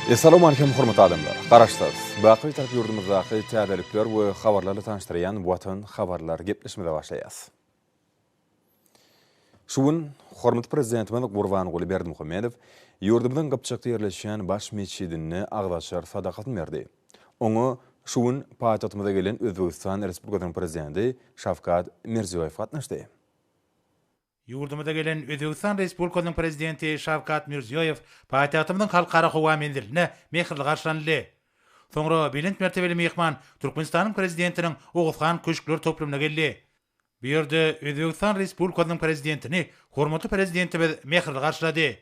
Essalawmalikim hormatly adamlar! Garaşsyz, baky Bitarap ýurdumyzdaky täzelikler we habarlarla tanyşdyrýan Watan habarlar gepleşimize başlaýas. Şu gün hormatly Prezidentimiz Gurbanguly Berdimuhamedow ýurdumyzyň Gypjakda ýerleşýän Baş metjidinde agzaçar sadakasyny berdi. Oňa şu gün paýtagtymyza gelen Özbegistan Respublikasynyň Prezidenti Şawkat Mirziýoýew gatnaşdy. Ýurdumyza gelen Özbegistan Respublikasynyň Prezidenti Şawkat Mirziýoýew paýtagtymyzyň Halkara howa menzilinde mähirli garşylanyldy. Soňra belent mertebeli myhman Türkmenistanyň Prezidentiniň Oguzhan köşkler toplumyna geldi. Bu ýerde Özbegistan Respublikasynyň Prezidentini hormatly Prezidentimiz mähirli garşylady.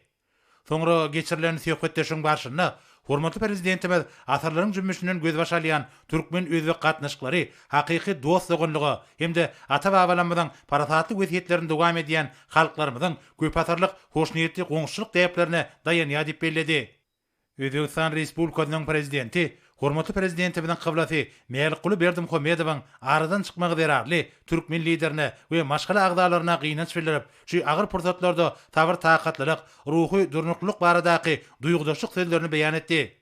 Soňra geçirilen söhbetdeşligiň barşynda hormatly Prezidentimiz asyrlaryň jümmüşinden gözbaş alýan türkmen-özbek gatnaşyklary hakyky dost-doganlyga hem-de ata-babalarymyzyň parasatly wesýetlerini dowam edýän halklarymyzyň köpasyrlyk hoşniýetli goňşuçylyk däplerine daýanýar diýip belledi. Özbegistan Respublikasynyň Prezidenti hormatly Prezidentimiziň kyblasy Mälikguly Berdimuhamedowyň aradan çykmagy zerarly türkmen Liderine we maşgala agzalaryna gynanç bildirip, şu agyr pursatlarda sabyr-takatlylyk, ruhy durnuklylyk baradaky duýgudaşlyk sözlerini beýan etdi.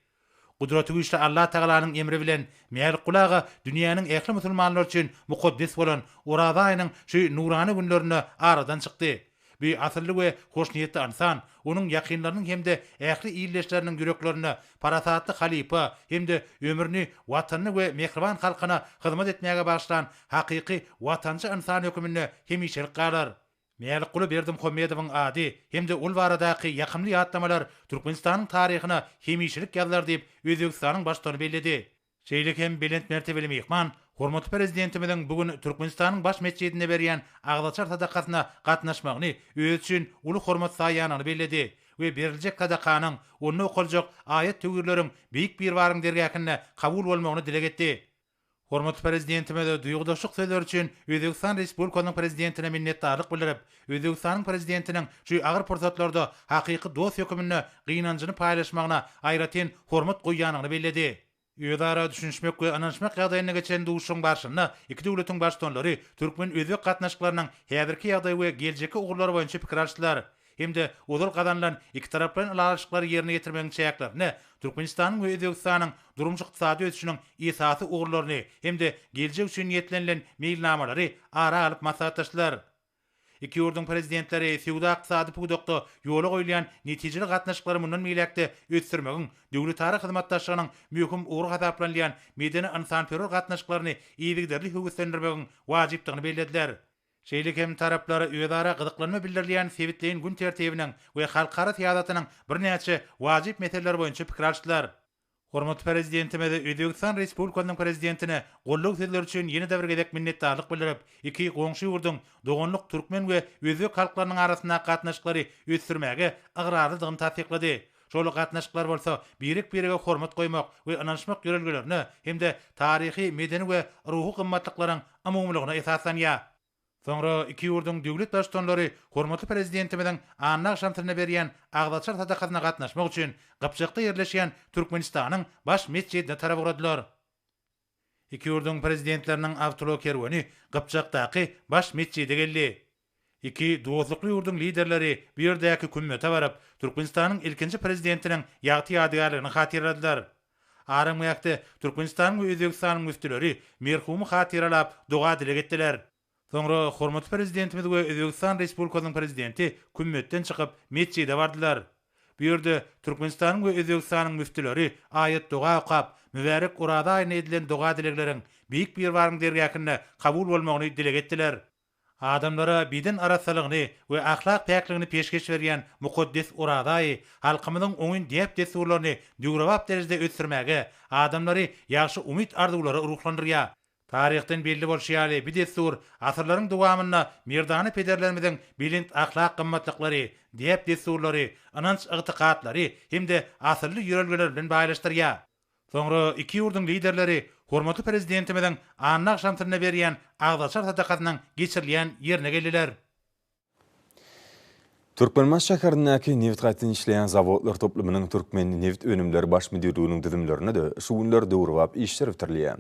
Gudratygüýçli Allatagalanyň emri bilen Mälikguly aga dünýäniň ähli musulmanlary üçin mukaddes bolan Oraza aýynyň şu nurana günlerinde aradan çykdy. Bu asylly we hoşniýetli ynsan, onuň ýakynlarynyň hem-de ähli ildeşleriniň ýüreklerinde parasatly halypa hem-de ömrüni Watanyna we mähriban halkyna hyzmat etmäge bagyşlan hakyky watançy ynsan höküminde hemişelik galar. Mälikguly Berdimuhamedowyň ady hem-de ol baradaky ýakymly ýatlamalar Türkmenistanyň taryhyna hemişelik ýazylar diýip, Özbegistanyň Baştutany belledi. Şeýle hem belent mertebeli myhman hormatly Prezidentimiziň bu gün Türkmenistanyň Baş metjidinde berýän agzaçar sadakasyna gatnaşmagyny özi üçin uly hormat saýýanyny belledi we beriljek sadakanyň, onda okaljak aýat-töwirleriň Beýik Biribaryň dergähinde kabul bolmagyny dileg etdi. Hormatly Prezidentimiz duýgudaşlyk sözleri üçin Özbegistan Respublikasynyň Prezidentine minnetdarlyk bildirip, Özbegistanyň Prezidentiniň şu agyr pursatlarda hakyky dost höküminde gynanjyny paýlaşmagyna aýratyn hormat goýýanyny belledi. Özara düşünişmek we ynanyşmak ýagdaýynda geçen duşuşygyň barşynda iki döwletiň Baştutanlary türkmen-özbek gatnaşyklarynyň häzirki ýagdaýy we geljekki ugurlary boýunça pikir alyşdylar hem-de ozal gazanylan ikitaraplaýyn ylalaşyklary ýerine ýetirmegiň çäklerinde Türkmenistanyň we Özbegistanyň durmuş-ykdysady ösüşiniň esasy ugurlaryny hem-de geljek üçin niýetlenilen meýilnamalary ara alyp maslahatlaşdylar. Iki ýurduň Prezidentleri söwda-ykdysady pudakda ýola goýulýan netijeli gatnaşyklary mundan beýläk-de ösdürmegiň, döwletara hyzmatdaşlygynyň möhüm ugry hasaplanylýan medeni-ynsanperwer gatnaşyklaryny yzygiderli höweslendirmegiň wajypdygyny bellediler. Şeýle hem taraplar özara gyzyklanma bildirilýän sebitleýin gün tertibiniň we halkara syýasatynyň birnäçe wajyp meseleleri boýunça pikir alyşdylar. Hormatly Prezidentimiz Özbegistan Respublikasynyň Prezidentine goldaw sözleri üçin ýene-de bir gezek minnetdarlyk bildirip, iki goňşy ýurduň doganlyk türkmen we özbek halklarynyň arasyndaky gatnaşyklary ösdürmäge ygrarlydygyny tassyklady. Şol gatnaşyklar bolsa birek-birege hormat goýmak we ynanyşmak ýörelgelerine hem-de taryhy, medeni we ruhy gymmatlyklaryň umumylygyna esaslanýar. Soňra iki ýurduň döwlet Baştutanlary hormatly Prezidentimiziň anna agşamsynda berýän agzaçar sadakasyna gatnaşmak üçin Gypjakda ýerleşýän Türkmenistanyň Baş metjidine tarap ugradylar. Iki ýurduň Prezidentleriniň awtoulag kerweni Gypjakdaky Baş metjide geldi. Iki dostlukly ýurduň Liderleri bu ýerdäki kümmete baryp, Türkmenistanyň ilkinji Prezidentiniň ýagty ýadygärligini hatyraladylar. Aramgähde Türkmenistanyň we Özbegistanyň müftüleri merhumy hatyralap, doga-dileg etdiler. Soňra hormatly Prezidentimiz we Özbegistan Respublikasynyň Prezidenti kümmetden çykyp, metjide bardylar. Bu ýerde Türkmenistanyň we Özbegistanyň müftüleri aýat-doga okap, mübärek Oraza aýynda edilen doga-dilegleriň Beýik Biribaryň dergähinde kabul bolmagyny dileg etdiler. Adamlara beden arassalygyny we ahlak päkligini peşgeş berýän mukaddes Oraza aýy halkymyzyň oňyn däp-dessurlaryny döwrebap derejede ösdürmäge, adamlary ýagşy umyt-arzuwlara ruhlandyrýar. Taryhdan belli bolşy ýaly, bu dessur asyrlaryň dowamynda merdana pederlerimiziň belent ahlak gymmatlyklary, däp-dessurlary, ynanç-ygtykatlary hem-de asylly ýörelgeleri bilen baýlaşdyrýar. Soňra iki ýurduň Liderleri hormatly Prezidentimiziň anna agşamsynda berýän agzaçar sadakasynyň geçirilýän ýerine geldiler. Türkmenbaşy şäherindäki nebit gaýtadan işleýän zawodlar toplumynyň Türkmennebitönümleri baş müdirliginiň düzümlerinde-de şu günler döwrebap işler bitirilýär.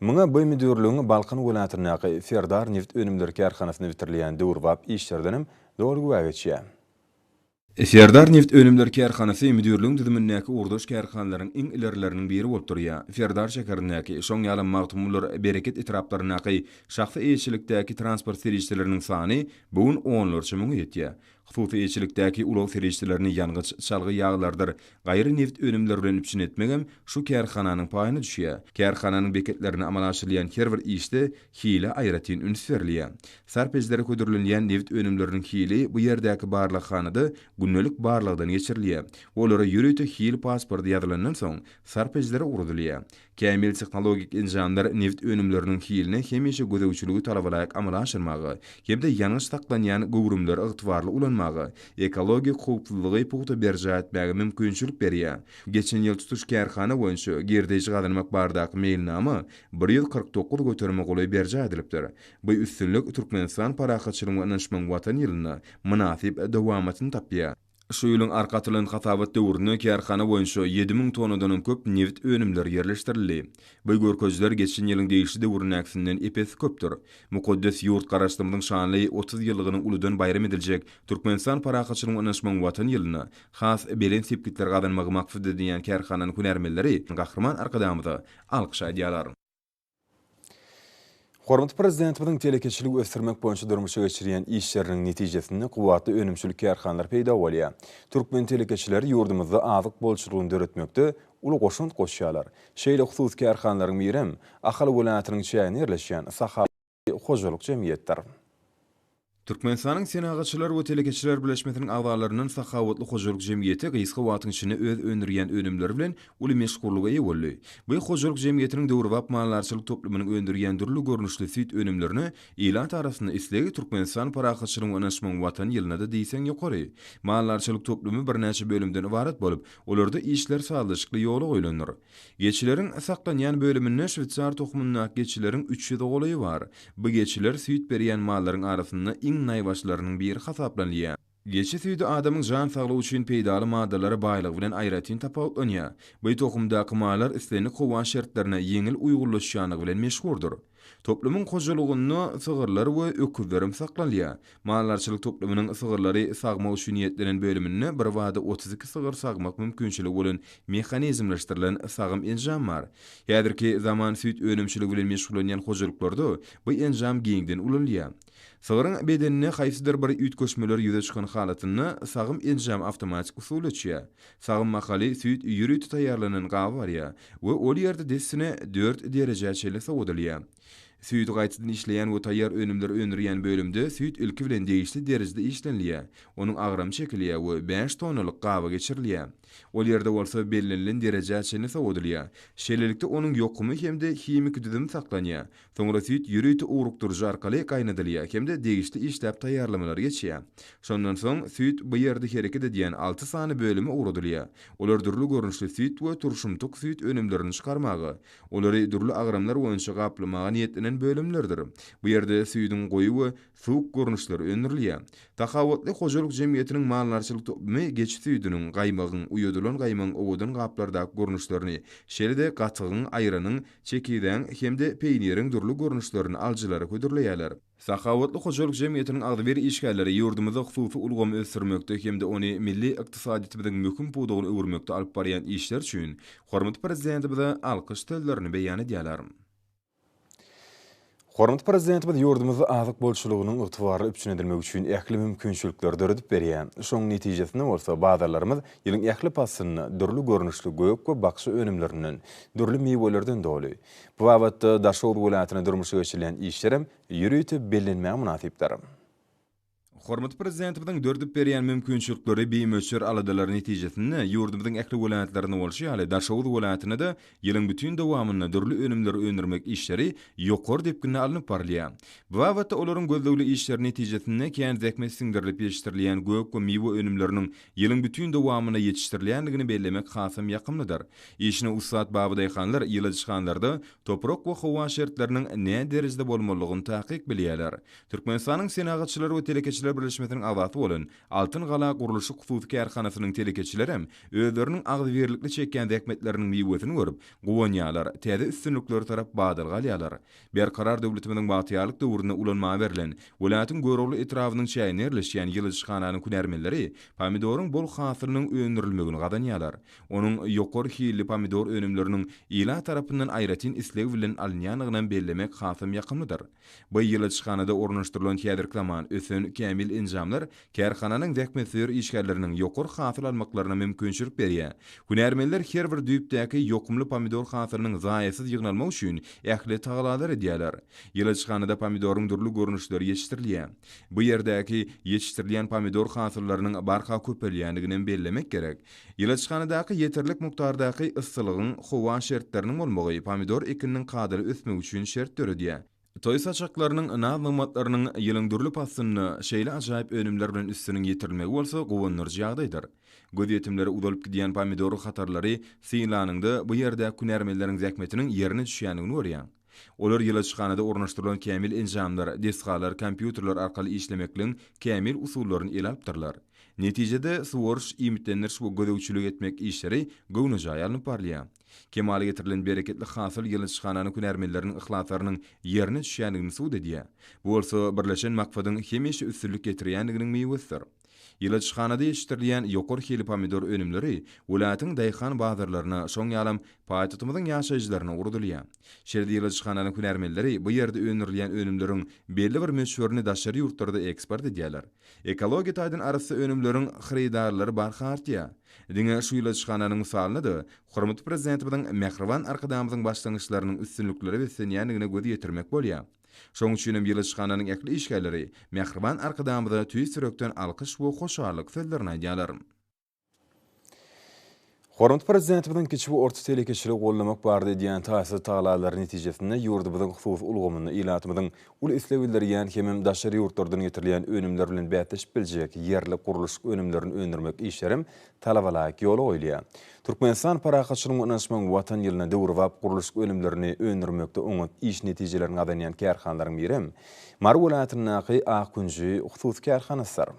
Muňa bu müdirligiň Balkan welaýatyndaky Serdar nebit önümleri kärhanasynda bitirilýän döwrebap işlerdenem doly güwä geçýär. Serdar nebit önümleri kärhanasy müdirligiň düzümindäki ugurdaş kärhanalaryň iň ilerileriniň biri bolup durýar. Serdar şäherindäki, şoň ýalam Magtymgulydyr Bereket etraplaryndaky şahsy eýeçilikdäki transport serişdeleriniň sany bu gün onlarça müňe ýetýär. Hususy eýeçilikdäki ulag serişdelerini ýangyç, çalgy ýaglardyr gaýry nebit önümleri bilen üpjün etmegem şu kärhananyň paýyna düşýär. Kärhananyň beketlerinde amala aşyrylýan her bir işde hile aýratyn üns berilýär. Sarp edijilere hödürlenilýän nebit önümleriniň hili bu ýerdäki barlaghanada gündelik barlagdan geçirilýär we olara ýörite hil pasporty ýazylandan soň sarp edijilere ugradylýar. Kämil tehnologik enjamlar nebit önümleriniň hiline hemişe gözegçiligi talabalaýyk amala aşyrmaga hem-de ýangyç saklanýan göwrümleri ygtybarly ulanmaga, ekologik howpsuzlygy pugta berjaý etmäge mümkinçilik berýär. Geçen ýyl tutuş kärhana boýunça girdeji gazanmak baradaky meýilnama 149 göterime golaý berjaý edilipdir. Bu üstünlik Türkmenistan parahatçylygyň we ynanyşmagyň Watany ýylynda mynasyp dowamatyny tapýar. Şu ýylyň arka atylan hasabat döwründe kärhana boýunça 7000 tonnadanam köp nebit önümleri ýerleşdirildi. Bu görkezijiler geçen ýylyň degişli döwründäkisinden ep-esli köpdür. Mukaddes ýurt Garaşsyzlygymyzyň şanly 30 ýyllygynyň uludan baýram ediljek Türkmenistan parahatçylygyň we ynanyşmagyň Watany ýylynda has belent sepgitleri gazanmagy maksat edinýän kärhananyň hünärmenleri Gahryman Arkadagymyza alkyş aýdýarlar. Hormatly Prezidentimiziň telekeçiligi ösdürmek boýunça durmuşa geçirýän işleriniň netijesinde kuwwatly önümçilik kärhanalary peýda bolýar. Türkmen telekeçileri ýurdumyzda azyk bolçulygyny döretmekde uly goşant goşýarlar. Şeýle hususy kärhanalaryň birem Ahal welaýatynyň çäginde ýerleşýän Sahabat hojalyk jemgyýetdir. Türkmenistanyň Senagatçylar we telekeçiler birleşmesiniň agzalaryndan Sahawatly hojalyk jemgyýeti gysga wagtyň içinde öz öndürýän önümleri bilen uly meşhurlyga eýe boldy. Bu hojalyk jemgyýetiniň döwrebap maldarçylyk toplumynyň öndürýän dürli görnüşli süýt önümlerine ilat arasynda isleg Türkmenistan parahatçylygyň we ynanyşmagyň Watany ýylynda-da diýseň ýokary. Maldarçylyk toplumy birnäçe bölümden ybarat bolup, olarda işler sazlaşykly ýola goýlandyr. Geçileriň saklanýan bölüminde şweýsar tohumyndaky geçileriň üç ýüze golaýy bar. Bu geçiler süýt berýän mallaryň arasynda iň naýbaşylarynyň biri hasaplanylýar. Geçi süýdi adamyň jan saglygy üçin peýdaly maddalara baýlygy bilen aýratyn tapawutlanýar. Bu tohumdaky mallar islendik howa şertlerine ýeňil uýgunlaşýanlygy bilen meşhurdyr. Toplumyň hojalygynda sygyrlar we öküzlerem saklanylýar. Maldarçylyk toplumynyň sygyrlary sagmak üçin niýetlenen bölüminde birbada 32 sygyr sagmak mümkinçiligi bolan mehanizmleşdirilen sagym enjam bar. Häzirki zaman süýt önümçiligi bilen meşgullanýan hojalyklarda bu enjam giňden ulanylýar. Sygryň bedeninde haýsydyr bir üýtgeşmeler ýüze çykan halatynda sagym enjamy awtomatik usulda öçýär. Sagym mahaly süýt ýörite taýýarlanan gaba barýar we ol ýerde dessine dört derejä çenli sowadylýar. Süýdi gaýtadan işleýän we taýýar önümleri öndürýän bölümde süýt ilki bilen degişli derejede işlenilýär, onuň agramy çekilýär we bäş tonnalyk gaba geçirilýär. Ol ýerde bolsa bellenilen derejä çenli sowadylýar. Şeýlelikde onuň ýokumy hem-de himiki düzümi saklanýar. Soňra süýt ýörite ugrukdyryjy arkaly gaýnadylýar hem-de degişli işläp taýýarlamalary geçýär. Şondan soň süýt bu ýerde hereket edýän alty sany bölüme ugradylýar. Olar dürli görnüşli süýt we turşumtyk süýt önümlerini çykarmaga, olary dürli agramlar boýunça gaplamaga niýetlenen bölümlerdir. Bu ýerde süýdüň goýy we suwuk görnüşleri öndürilýär. Sahawatly hojalyk jemgyýetiniň maldarçylyk toplumy geçi süýdüniň, gaýmagyň, uýadylan gaýmagyň owadan gaplardaky görnüşlerini, şeýle-de gatygyň, aýranyň, çekizäň hem-de peýniriň dürli görnüşlerini alyjylara hödürleýärler. Sahawatly hojalyk jemgyýetiniň agzybir işgärleri ýurdumyzda hususy ulgamy ösdürmekde hem-de ony milli ykdysadyýetimiziň möhüm pudagyna öwürmekde alyp barýan işleri üçin hormatly Prezidentimize alkyş sözlerini beýan edýärler. Hormatly Prezidentimiz ýurdumyzda azyk bolçulygynyň ygtybarly üpjün edilmegi üçin ähli mümkinçilikleri döredip berýär. Şonuň netijesinde bolsa bazarlarymyz ýylyň ähli paslynda dürli görnüşli gök we bakja önümlerinden, dürli miwelerden doly. Bu babatda Daşoguz welaýatynda durmuşa geçirilýän işlerem ýörite bellenmäge mynasypdyr. Hormatly Prezidentimiziň döredip berýän mümkinçilikleri, bimöçber aladalary netijesinde, ýurdumyzyň ähli welaýatlarynda bolşy ýaly, Daşoguz welaýatynda-da ýylyň bütin dowamynda dürli önümleri öndürmek işleri ýokary depginde alnyp barylýar. Bu babatda olaryň gözlegli işleri netijesinde kän zähmet siňdirilip ýetişdirilýän gök we miwe önümleriniň ýylyň bütin dowamynda ýetişdirilýändigini bellemek hasam ýakymlydyr. Işine ussat babadaýhanlar ýyladyşhanlarda toprak we howa şertleriniň näderejede bolmalydygyny takyk bilýärler. Türkmenistanyň Senagatçylar we telekeçiler. telekeçiler birleşmesiniň agzasy bolan Altyn gala gurluşyk hususy kärhanasynyň telekeçilerem özleriniň agzybirlikli çekýän zähmetleriniň miwesini görüp, guwanýarlar, täze üstünliklere tarap badalga alýarlar. Berkarar döwletimiziň bagtyýarlyk döwründe ulanmaga berlen, welaýatyň Görogly etrabynyň çäginde ýerleşýän ýyladyşhananyň hünärmenleri pomidoryň bol hasylynyň öndürilmegini gazanýarlar. Onuň ýokary hilli pomidor önümleriniň ilat tarapyndan aýratyn isleg bilen alynýandygynam bellemek hasam ýakymlydyr. Bu ýyladyşhanada ornaşdyrylan häzirki zaman ösen kämil enjamlar kärhananyň zähmetsöýer işgärleriniň ýokary hasyl almaklaryna mümkinçilik berýär. Hünärmenler her bir düýpdäki ýokumly pomidor hasylynyň zaýasyz ýygnalmagy üçin ähli tagalalary edýärler. Ýyladyşhanada pomidoryň dürli görnüşleri ýetişdirilýär. Bu ýerdäki ýetişdirilýän pomidor hasyllarynyň barha köpelýändiginem bellemek gerek. Ýyladyşhanadaky ýeterlik mukdardaky yssylygyň, howa şertleriniň bolmagy pomidor ekininiň kadaly ösmegi üçin şert döredýär. Toý saçaklarynyň naz-nygmatlarynyň ýylyň dürli paslynda şeýle ajaýyp önümler bilen üstüniň ýetirilmegi bolsa guwandyryjy ýagdaýdyr. Gözýetimlere uzalyp gidýän pomidor hatarlary synlanyňda bu ýerdäki hünärmenleriň zähmetiniň ýerine düşýändigini görýäň. Olar ýyladyşhanada ornaşdyrylan kämil enjamlar, desgalar, kompýuterler arkaly işlemekligiň kämil usullaryny ele alypdyrlar. Netijede, suwaryş, iýmitlendiriş we gözegçilik etmek işleri göwnejaý alnyp barylýar. Kemala getirilen bereketli hasyl ýyladyşhananyň hünärmenleriniň yhlaslarynyň ýerine düşýändigini subut edýär. Bu bolsa birleşen maksadyň hemişe üstünlik getirýändiginiň miwesidir. Ýyladyşhanada ýetişdirilýän ýokary hilli pomidor önümleri welaýatyň daýhan bazarlaryna, şoň ýalam paýtagtymyzyň ýaşaýjylaryna ugradylýar. Şeýle-de ýyladyşhananyň hünärmenleri bu ýerde öndürilýän önümleriň belli bir möçberini daşary ýurtlarda eksport edýärler. Ekologiýa taýdan arassa önümleriň hyrydarlary barha artýar. Diňe şu ýyladyşhananyň mysalynda-da hormatly Prezidentimiziň, mähriban Arkadagymyzyň başlangyçlarynyň üstünliklere beslenýändigine göz ýetirmek bolýar. Şonuň üçin hem ýyladyşhananyň ähli işgärleri mähriban Arkadagymyza tüýs ýürekden alkyş we hoşallyk sözlerini aýdýarlar. Hormatly Prezidentimiziň kiçi we orta telekeçiligi goldamak barada edýän taýsyz tagallalary netijesinde ýurdumyzyň hususy ulgamynda ilatymyzyň uly isleg bildirýän hemem daşary ýurtlardan getirilýän önümler bilen bäsleşip biljek ýerli gurluşyk önümlerini öndürmek işlerem talabalaýyk ýola goýulýar. Türkmenistan parahatçylygyň we ynanyşmagyň Watan ýylynda döwrebap gurluşyk önümlerini öndürmekde oňat iş netijelerini gazanýan kärhanalaryň birem Mary welaýatyndaky Ak künji hususy kärhanasydyr.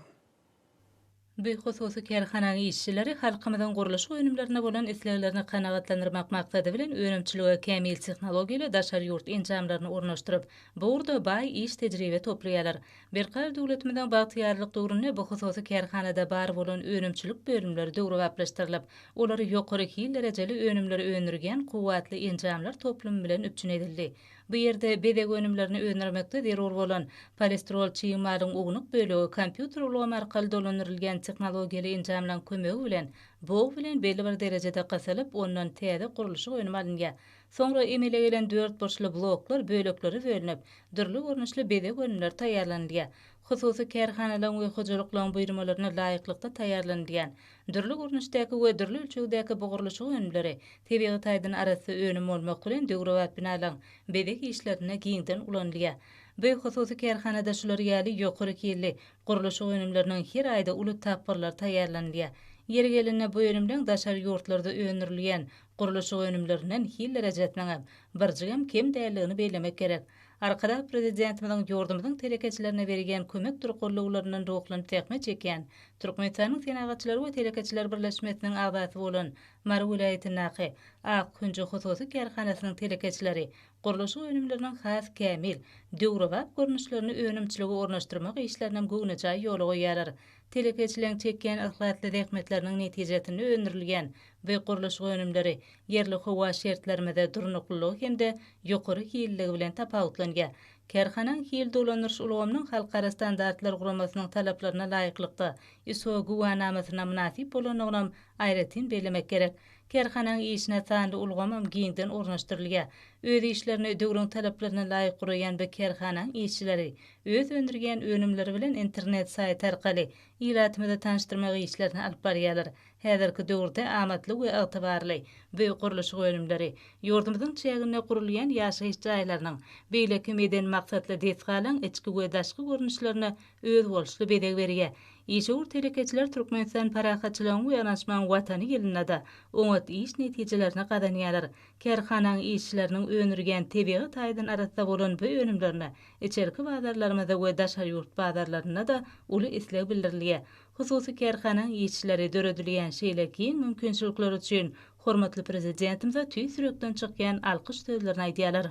Bu hususy kärhananyň işçileri halkymyzyň gurluşyk önümlerine bolan isleglerini kanagatlandyrmak maksady bilen önümçilige kämil tehnologiýaly daşary ýurt enjamlaryny ornaşdyryp, bu ugurda baý iş tejribe toplaýarlar. Berkarar döwletimiziň bagtyýarlyk döwründe bu hususy kärhanada bar bolan önümçilik bölümleri döwrebaplaşdyrylyp, olary ýokary hil derejeli önümleri öndürýän kuwwatly enjamlar toplumy bilen üpjün edildi. Bu ýerde bezeg önümlerini öndürmekde zerur bolan polistirol çig malyň ownuk bölegi kompýuter ulgamy arkaly dolandyrylýan tehnologiýaly enjamlaryň kömegi bilen bog bilen belli bir derejede gysylyp, ondan täze gurluşyk önümi alynýar. Soňra emele gelen dörtburçly bloklar böleklere bölünip, dürli görnüşli bezeg önümleri taýýarlanylýar. Hususy kärhanalaryň we hojalyklaryň buýurmalaryna laýyklykda taýýarlanylýan, dürli görnüşdäki we dürli ölçegdäki bu gurluşyk önümleri tebigy taýdan arassa önüm bolmak bilen, döwrebap binalaryň bezeg işlerinde giňden ulanylýar. Bu hususy kärhanada şular ýaly ýokary hilli gurluşyk önümleriniň her aýda uly tapgyrlary taýýarlanylýar. Ýeri gelende, bu önümleň daşary ýurtlarda öndürilýän gurluşyk önümlerinden hil derejesiniňem birjigem kem däldigini bellemek gerek. Arkadag Prezidentimiziň ýurdumyzyň telekeçilerine berýän kömekdir gollawlaryndan ruhlanyp zähmet çekýän Türkmenistanyň Senagatçylar we telekeçiler birleşmesiniň agzasy bolan Mary welaýatyndaky Ak künji hususy kärhanasynyň telekeçileri gurluşyk önümleriniň has kämil, döwrebap görnüşlerini önümçilige ornaşdyrmak işlerinem göwnejaý ýola goýýarlar. Telekeçileriň çekýän yhlasly zähmetleriniň netijesinde öndürilýän bu gurluşyk önümleri ýerli howa şertlerimize durnuklylygy hem-de ýokary hilliligi bilen tapawutlanýar. Kärhananyň hil dolandyryş ulgamynyň Halkara standartlar guramasynyň talaplaryna laýyklykda ISO güwänamasyna mynasyp bolandygynam aýratyn bellemek gerek. Kärhananyň işine sanly ulgamam giňden ornaşdyrylýar. Öz işlerini döwrüň talaplaryna laýyk guraýan bu kärhananyň işçileri öz öndürýän önümleri bilen internet saýty arkaly ilatymyzy tanyşdyrmak işlerini alyp barýarlar. Häzirki döwürde amatly we ygtybarly bu gurluşyk önümleri ýurdumyzyň çäginde gurulýan ýaşaýyş jaýlarynyň, beýleki medeni maksatly desgalaryň içki we daşky görnüşlerine özboluşly bezeg berýär. Işewür telekeçiler Türkmenistan parahatçylygyň we ynanyşmagyň Watany ýylynda-da oňat iş netijelerini gazanýarlar. Kärhananyň işçileriniň öndürýän tebigy taýdan arassa bolan bu önümlerine içerki bazarlarymyzda we daşary ýurt bazarlarynda-da uly isleg bildirilýär. Hususy kärhananyň işçileri döredilýän şeýle giň mümkinçilikler üçin hormatly Prezidentimize tüýs ýürekden çykýan alkyş sözlerini aýdýarlar.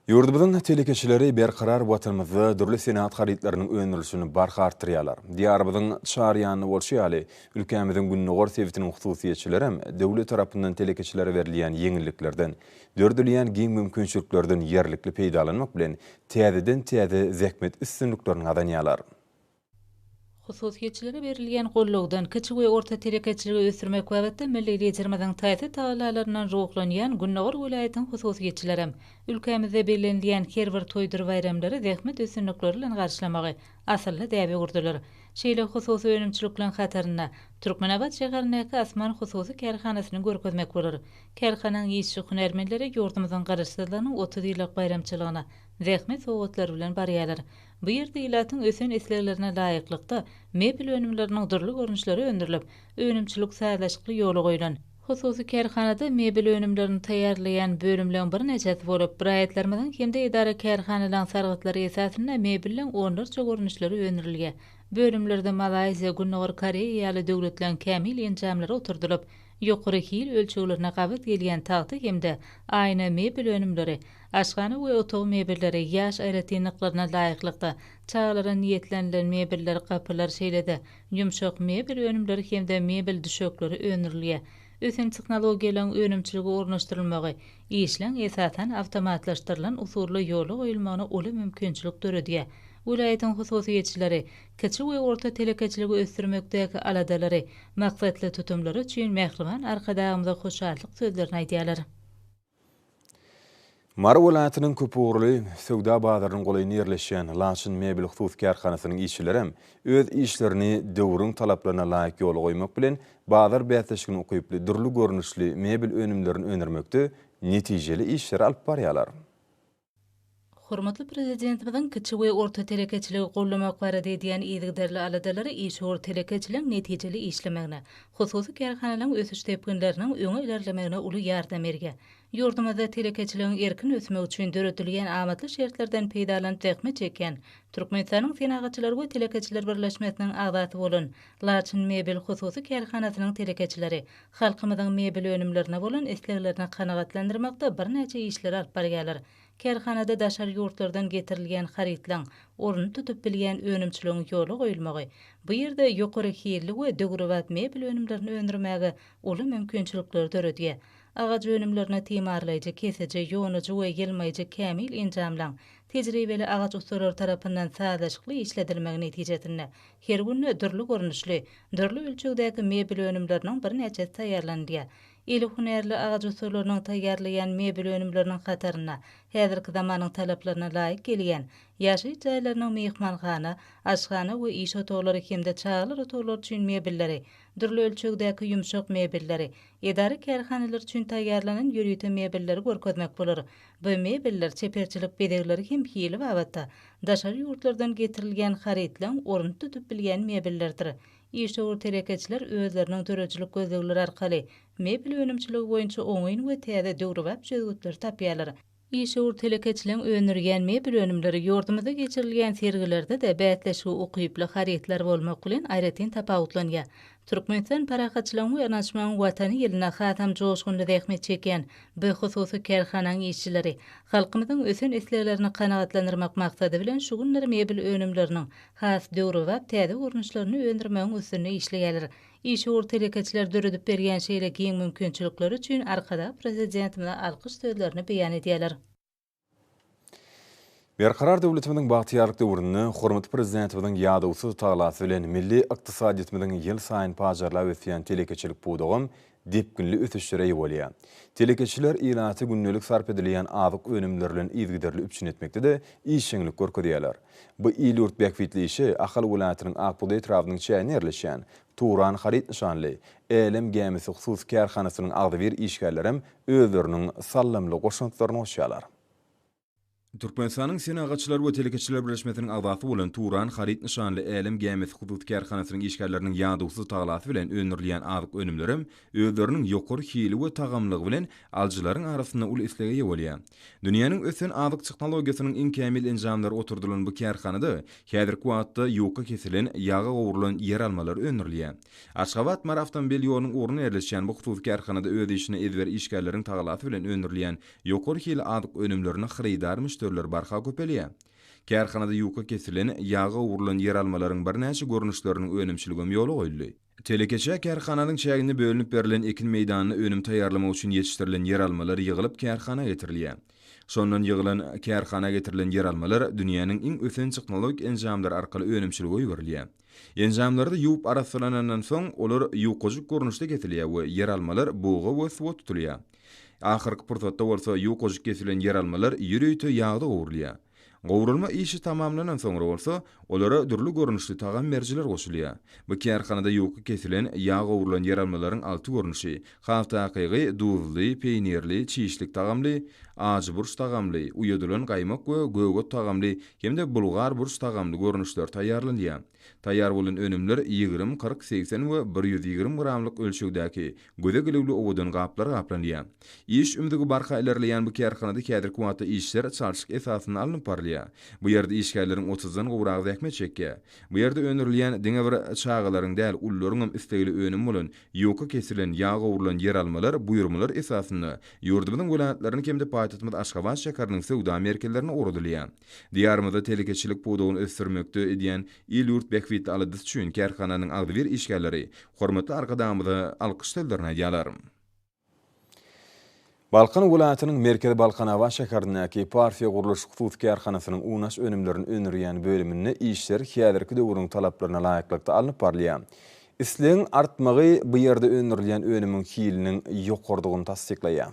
Ýurdumyzyň telekeçileri berkarar Watanymyzda dürli senagat harytlarynyň öndürilişini barha artdyrýarlar. Diýarymyzyň çar ýanynda bolşy ýaly, ülkämiziň gündogar sebitiniň hususyýetçilerem döwlet tarapyndan telekeçilere berilýän ýeňilliklerden, döredilýän giň mümkinçiliklerden ýerlikli peýdalanmak bilen, täzeden-täze zähmet üstünliklerini gazanýarlar. Hususyýetçilere berilýän gollawdan, kiçi we orta telekeçiligi ösdürmek babatda milli Liderimiziň taýsyz tagallalaryndan ruhlanýan gündogar welaýatyň hususyýetçilerem ülkämizde bellenilýän her bir toýdur baýramlary zähmet üstünlikleri bilen garşylamagy asylly däbe öwürdiler. Şeýle hususy önümçilikleriň hatarynda Türkmenabat şäherindäki Asman hususy kärhanasyny görkezmek bolar. Kärhananyň işçi-hünärmenleri ýurdumyzyň Garaşsyzlygynyň 30 ýyllyk baýramçylygyna zähmet sowgatlary bilen barýarlar. Bu ýerde ilatyň ösen isleglerine laýyklykda, mebel önümleriniň dürli görnüşleri öndürilip, önümçilik sazlaşykly ýola goýlan. Hususy kärhanada mebel önümlerini taýýarlaýan bölümleň birnäçesi bolup, raýatlarymyzyň hem-de edara-kärhanalaryň sargytlary esasynda mebelleň onlarça görnüşleri öndürilýär. Bölümlerde Malaýziýa, Gündogar Koreýa ýaly döwletleň kämil enjamlary oturdylyp, ýokary hil ölçeglerine gabat gelýän tagta hem-de aýna mebel önümleri, Aşhana we otag mebelleri, ýaş aýratynlyklaryna laýyklykda, çagalara niýetlenilen mebeller, gapylar, şeýle-de ýumşak mebel önümleri hem-de mebel düşekleri öndürilýär. Ösen tehnologiýalaryň önümçilige ornaşdyrylmagy, işleň, esasan, awtomatlaşdyrylan usulda ýola goýulmagyna uly mümkinçilik döredýär. Welaýatyň hususyýetçileri kiçi we orta telekeçiligi ösdürmekdäki aladalary, maksatly tutumlary üçin mähriban Arkadagymyza hoşallyk sözlerini aýdýarlar. Mary welaýatynyň köpugurly söwda bazarynyň golaýynda ýerleşýän Laçyn mebel hususy kärhanasynyň işçilerem öz işlerini döwrüň talaplaryna laýyk ýola goýmak bilen, bazar bäsleşigine ukyply dürli görnüşli mebel önümlerini öndürmekde netijeli işleri alyp barýarlar. Hormatly Prezidentimiziň kiçi we orta telekeçiligi goldamak barada edýän yzygiderli aladalary işewür telekeçiligiň netijeli işlemegine, hususy kärhanalaryň ösüş depginleriniň öňe ilerlemegine uly ýardam berýär. Ýurdumyzda telekeçiligiň erkin ösmegi üçin döredilýän amatly şertlerden peýdalanyp zähmet çekýän Türkmenistanyň Senagatçylar we telekeçiler birleşmesiniň agzasy bolan Laçyn mebel hususy kärhanasynyň telekeçileri Halkymyzyň mebel önümlerine bolan isleglerini kanagatlandyrmakda birnäçe işleri alyp barýarlar. Kärhanada daşary ýurtlardan getirilýän harytlaryň ornuny tutup bilýän önümçiligiň ýola goýulmagy bu ýerde ýokary hilli we döwrebap mebel önümlerini öndürmäge uly mümkinçilikleri döredýär. Agaç önümlerini timarlaýjy, kesiji, ýonujy we ýylmaýjy kämil enjamlaryň tejribeli agaç ussalary tarapyndan sazlaşykly işledilmegi netijesinde her günde dürli görnüşli, Dürli ölçegdäki mebel önümleriniň birnäçesi taýýarlanylýar. Eli hünärli agaç ussalarynyň taýýarlaýan mebel önümleriniň hatarynda häzirki zamanyň talaplaryna laýyk gelýän ýaşaýyş jaýlarynyň myhmanhana, aşhana we iş otaglary hem-de çagalar otaglary üçin mebelleri, dürli ölçegdäki ýumşak mebelleri, edara-kärhanalar üçin taýýarlanan ýörite mebelleri görkezmek bolar. Bu mebeller çeperçilik bezegleri hem hili babatda daşary ýurtlardan getirilýän harytlaryň ornuny tutup bilýän mebellerdir. Işewür telekeçiler özleriniň döredijilik gözlegleri arkaly mebel önümçiligi boýunça oňyn we täze döwrebap çözgütleri tapýarlar. Işewür telekeçileriň öndürýän mebel önümleri ýurdumyzda geçirilýän sergilerde-de bäsleşige ukyply harytlar bolmak bilen aýratyn tapawutlanýar. Türkmenistan parahatçylygyň we ynanyşmagyň Watany ýylynda hasam joşgunly zähmet çekýän bu hususy kärhananyň işçileri halkymyzyň ösen isleglerini kanagatlandyrmak maksady bilen şu günler mebel önümleriniň has döwrebap täze görnüşlerini öndürmegiň üstünde işleýärler. Işewür telekeçiler döredip berýän şeýle giň mümkinçilikleri üçin Arkadag Prezidentimize alkyş sözlerini beýan edýärler. Berkarar döwletimiziň bagtyýarlyk döwründe hormatly Prezidentimiziň ýadawsyz tagalasy bilen milli ykdysadyýetimiziň ýylsaýyn pajarlap ösýän telekeçilik pudagam depginli ösüşlere eýe bolýar. Telekeçiler ilaty gündelik sarp edilýän azyk önümleri bilen yzygiderli üpjün etmekde-de işjeňlik görkezýärler. Bu il-ýurt bähbitli işe Ahal welaýatynyň Ak bugdaý etrabynyň çäginde ýerleşýän Turan haryt nyşanly Älem gämisi hususy kärhanasynyň agzybir işgärlerem özleriniň saldamly goşantlaryny goşýarlar. Türkmenistanyň Senagatçylar we telekeçiler birleşmesiniň agzasy bolan Turan haryt nyşanly Älem gämisi hususy kärhanasynyň işgärleriniň ýadawsyz tagalasy bilen öndürilýän azyk önümlerem özleriniň ýokary hili we tagamlylygy bilen alyjylaryň arasynda uly islege eýe bolýar. Dünýäniň ösen azyk tehnologiýasynyň iň kämil enjamlary oturdylan bu kärhanada häzirki wagtda ýuka kesilen, ýaga gowrulan ýeralmalar öndürilýär. Aşgabat-Mary awtomobil ýolunyň ugrunda ýerleşýän bu hususy kärhanada öz işine ezber işgärleriň tagalasy bilen öndürilýän ýokary hili azyk önümlerine hyrydar müşderiler barha köpelýär. Kärhanada ýuka kesilen, ýaga gowrulan ýeralmalaryň birnäçe görnüşleriniň önümçiligem ýola goýuldy. Telekeçä kärhananyň çäginde bölünip berlen ekin meýdanynda önüm taýýarlamak üçin ýetişdirilen ýeralmalar ýygylyp kärhana getirilýär. Şondan ýygylan, kärhana getirilen ýeralmalar dünýäniň iň ösen tehnologik enjamlary arkaly önümçilige goýberilýär. Enjamlarda ýuwup arassalanandan soň, olar ýukajyk görnüşde kesilýär we ýeralmalar buga we suwa tutulýar. Ahyrky pursatda bolsa ýukajyk kesilen ýeralmalar ýörite ýagda gowrulýar. Gowrulma işi tamamlanan soňra bolsa, olara dürli görnüşli tagam berijiler goşulýar. Bu kärhanada ýuka kesilen, ýag gowrulan ýeralmalaryň alty görnüşi, has takygy, duzly, peýnirli, çişlik tagamly, ajy burç tagamly, uýadylan gaýmak we gök ot tagamly hem-de bulgar burç tagamly görnüşler taýýarlanylýar. Taýýar bolan önümler 20, 40, 80 we 120 gramlyk ölçegdäki göze gelüwli owadan gaplara gaplanylýar. Iş ümzügi barha ilerleýän bu kärhanada häzirki wagtda işler çalşyk esasynda alnyp barylýar. Bu ýerde işgärleriň otuzdan gowragy zähmet çekýär. Bu ýerde öndürilýän diňe bir çagalaryň däl, ulularyňam islegli önümi bolan ýuka kesilen, ýag gowrulan ýeralmalar buýurmalar esasynda ýurdumyzyň welaýatlaryna hem-de paýtagtymyz Aşgabat şäheriniň söwda merkezlerine ugradylýar. Diýarymyzda telekeçilik pudagyny ösdürmekde edýän il-ýurt bähbitli aladasy üçin kärhananyň agzybir işgärleri hormatly Arkadagymyza alkyş sözlerini aýdýarlar. Balkan welaýatynyň merkezi Balkanabat şäherindäki Parfiýa gurluşyk hususy kärhanasynyň unaş önümlerini öndürýän bölüminde işler häzirki döwrüň talaplaryna laýyklykda alnyp barylýar. Islegiň artmagy bu ýerde öndürilýän önümiň hiliniň ýokarydygyny tassyklaýar.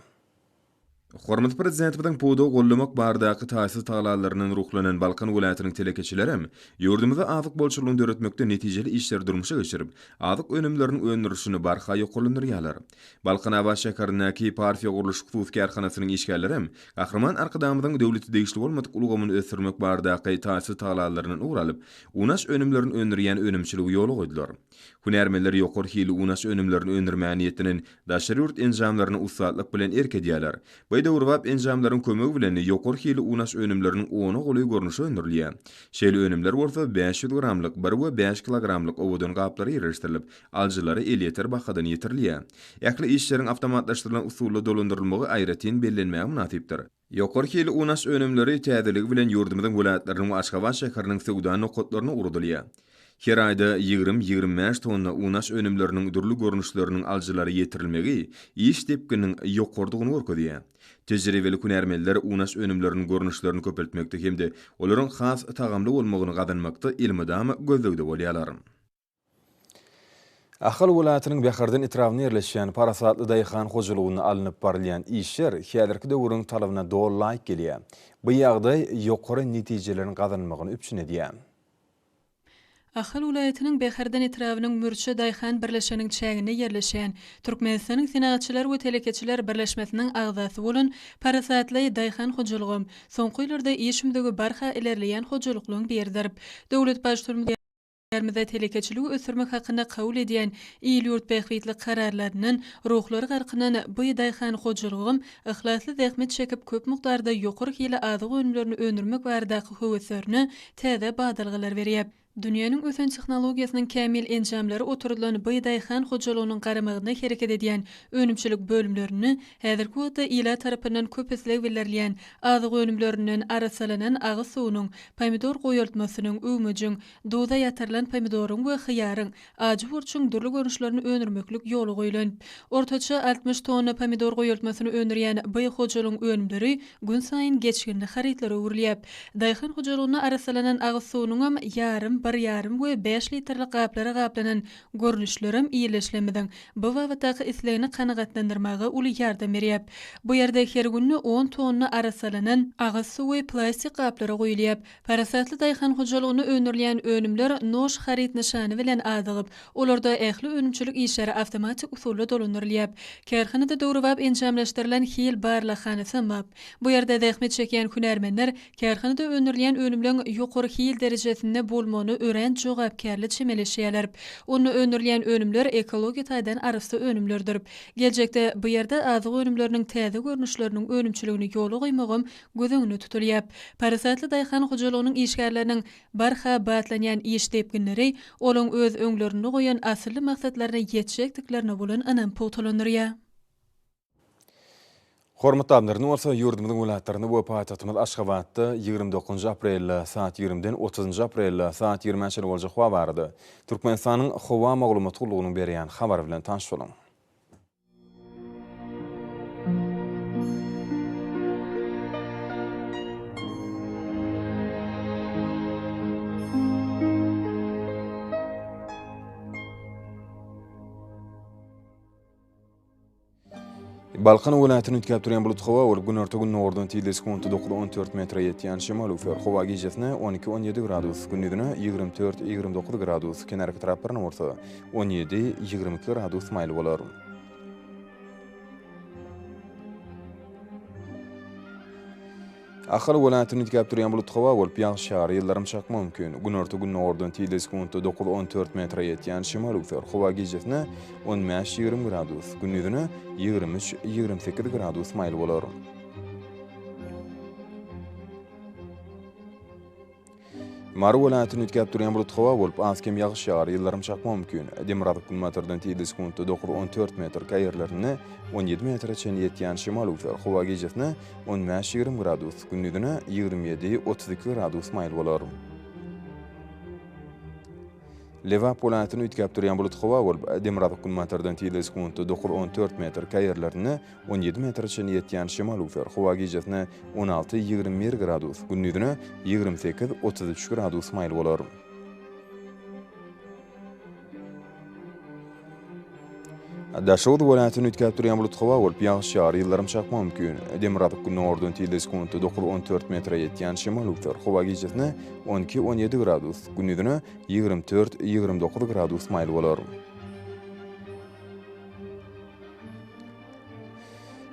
Hormatly Prezidentimiziň pudagy goldamak baradaky taýsyz tagalalaryndan ruhlanan Balkan welaýatynyň telekeçilerem ýurdumyzda azyk bolçulygyny döretmekde netijeli işleri durmuşa geçirip, azyk önümleriniň öndürilişini barha ýokarlandyrýarlar. Balkanabat şäherindäki Parfiýa gurluşyk hususy kärhanasynyň işgärlerem Gahryman Arkadagymyzyň döwlete degişli bolmadyk ulgamyny ösdürmek baradaky taýsyz tagalalaryndan ugur alyp, unaş önümlerini öndürýän önümçiligi ýola goýdular. Hünärmenler ýokary hilli unaş önümlerini öndürmäge niýetlenen daşary ýurt enjamlaryna ussatlyk bilen erk edýärler. Bu döwrebap enjamlaryň kömegi bilen ýokary hilli unaş önümleriniň ona golaý görnüşi öndürilýär. Şeýle önümler bolsa 500 gramlyk, bir we bäş kilogramlyk owadan gaplara ýerleşdirilip, alyjylara elýeter bahadan ýetirilýär. Ähli işleriň awtomatlaşdyrylan usulda dolandyrylmagy aýratyn bellenmäge mynasypdyr. Ýokary hilli unaş önümleri täzeligi bilen ýurdumyzyň welaýatlarynyň we Aşgabat şäheriniň söwda nokatlaryna ugradylýar. Her aýda 20, 25 tonna unaş önümleriniň dürli görnüşleriniň alyjylara ýetirilmegi iş depgininiň ýokarydygyny görkezýär. Tejribeli hünärmenler unaş önümleriniň görnüşlerini köpeltmekde hem-de olaryň has tagamly bolmagyny gazanmakda elmydama gözlegde bolýarlar. Ahal welaýatynyň Bäherden etrabynda ýerleşýän Parasatly daýhan hojalygynda alnyp barylýan işler häzirki döwrüň talabyna doly laýyk gelýär. Bu ýagdaý ýokary netijeleriň gazanylmagyny üpjün edýär. Ahal welaýatynyň Bäherden etrabynyň Mürçe daýhan birleşiginiň çäginde ýerleşýän Türkmenistanyň Senagatçylar we telekeçiler birleşmesiniň agzasy bolan Parasatly daýhan hojalygam soňky ýyllarda iş ümzügi barha ilerleýän hojalyklaryň biridir. Döwlet Baştutanymyz. Ýurdumyzda telekeçiligi ösdürmek hakynda kabul edýän il-ýurt bähbitli kararlaryndan ruhlary galkynan bu daýhan hojalygam yhlasly zähmet çekip, köp mukdarda ýokary hili azyk önümlerini öndürmek baradaky höweslerine täze badalgalar berýär. Dünýäniň ösen tehnologiýasynyň kämil enjamlary oturdylan bu daýhan hojalygynyň garamagynda hereket edýän önümçilik bölümlerinde häzirki wagtda ilat tarapyndan köp isleg bildirilýän azyk önümlerinden arassalanan agyz suwunyň, pomidor goýaltmasynyň, üwmejiň, Duza ýatyrylan pomidoryň we hyýaryň, ajy burçuň dürli görnüşlerini öndürmeklik ýola goýlan. Ortaça 60 tonna pomidor goýaltmasyny öndürýän by hojalygyň önümleri günsaýyn geçginli harytlara öwrülýär. Daýhan hojalygynda arassalanan agyz suwunyňam ýarym. bir ýarym we bäş litrlik gaplara gaplanan görnüşlerem ildeşlerimiziň bu babatdaky islegini kanagatlandyrmaga uly ýardam berýär. Bu ýerde her günde on tonna arassalanan agyz suwy plastik gaplara guýulýar. Parasatly daýhan hojalygynda öndürilýän önümler Noş haryt nyşany bilen adygyp, olarda ähli önümçilik işleri awtomatik usulda dolandyrylýar. Kärhanada döwrebap enjamlaşdyrylan hil barlaghanasy bar. Bu ýerde zähmet çekýän hünärmenler kärhanada öndürilýän önümleň ýokary hil derejesinde bolmagyna örän jogapkärli çemeleşýärler. Onda öndürilýän önümler ekologiýa taýdan arassa önümlerdir. Geljekde bu ýerde azyk önümleriniň täze görnüşleriniň önümçiligini ýola goýmagam göz öňünde tutulýar. Parasatly daýhan hojalygynyň işgärleriniň barha batlanýan iş depginleri olaň öz öňlerinde goýan asylly maksatlaryna ýetjekdiklerine bolan ynam pugtalandyrýar. Hormatly adamlar, indi bolsa ýurdumyzyň welaýatlarynda we paýtagtymyz Aşgabatda 29 aprelde saat 20-den 30 aprelde saat 20-ä çenli boljak howa barada Türkmenistanyň Howa maglumat gullugynyň berýän habary bilen tanyş boluň. Balkan welaýatyny üýtgäp durýan bulut howa bolup, günorta-gündogardan tizligi sekuntda 9-14 metre ýetýän şemal öwser. Howa gijesine 12-17 gradus, gündizine 24-29 gradus, kenarki taraplarynda bolsa 17-22 gradus maýyl bolar. Ahal welaýatyny üýtgäp durýan bulut howa bolup, ýagyş ýagar, ýyldyrym çakmagy mümkin. Günorta-gündogardan tizligi sekuntda 9-14 metre ýetýän şemal öwser. Howa gijesine 15-20 gradus, gündizine 23-28 gradus maýyl bolar. Mary welaýatynda üýtgäp durýan bulut howa bolup, az-kem ýagyş ýagar, ýyldyrym çakmagy mümkin. Demirgazyk-günbatardan tizligi sekuntda 9-14 metr, käýerlerinde 17 metre çenli ýetýän şemal öwser. Howa gijesine 15-20 gradus, gündizine 27-32 gradus maýyl bolar. Lebap welaýatynda üýtgäp durýan bulut howa bolup, demirgazyk-günbatardan tizligi sekuntda 9-14 metr, käýerlerinde 17 metre çenli ýetýän şemal öwser. Howa gijesine 16-21 gradus, gündizine 28-33 gradus maýyl bolar. Daşoguz welaýatynda üýtgäp durýan bulut howa bolup, ýagyş ýagar, ýyldyrym çakmagy mümkin. Demirgazyk-gündogardan tizligi sekuntda 9-14 metre ýetýän şemal öwser. Howa gijesine 12-17 gradus, gündizine 24-29 gradus maýyl bolar.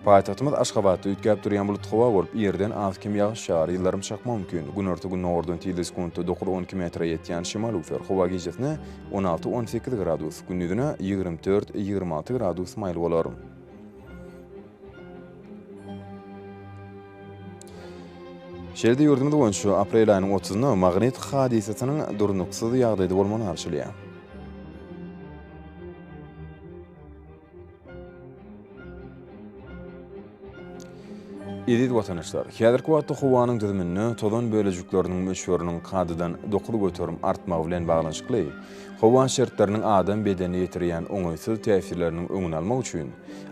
Paýtagtymyz Aşgabatda üýtgäp durýan bulut howa bolup, irden az-kem ýagyş ýagar, ýyldyrym çakmagy mümkin. Günorta-gündogardan tizligi sekuntda 9-12 metre ýetýän şemal öwser. Howa gijesine 16-18 gradus, gündizine 24-26 gradus maýyl bolar. Şeýle-de ýurdumyz boýunça aprel aýynyň otuzynda magnit hadysasynyň durnuksyz ýagdaýda bolmagyna garaşylýar. Eziz watandaşlar, häzirki wagtda howanyň düzüminde tozan bölejikleriniň möçberiniň kadadan 9% artmagy bilen baglanyşykly, howa şertleriniň adam bedenine ýetirýän oňaýsyz täsirleriniň öňüni almak üçin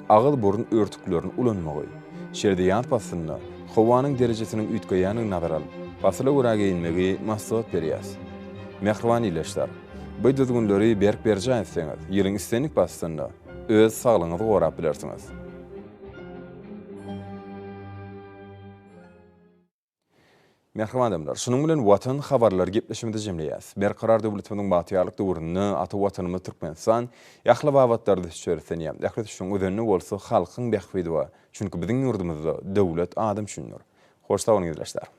agyz-burun örtüklerini ulanmagy, şeýle-de ýaz paslynda howanyň derejesiniň üýtgeýändigini nazara alyp, pasyla görä geýinmegi maslahat berýäris. Mähriban ildeşler! Bu düzgünleri berk berjaý etseňiz, ýylyň islendik paslynda öz saglygyňyzy gorap bilersiňiz. Mähriban adamlar, şunuň bilen Watan habarlary gepleşigimizi jemleýäs. Berkarar döwletimiziň bagtyýarlyk döwründe ata Watanymyz Türkmenistan ähli babatlarda ösüşe beslenýär. Ähli ösüşiň özeninde bolsa halkyň bähbidi bar. Çünki biziň ýurdumyzda döwlet adam üçindir. Hoş sag boluň ildeşler!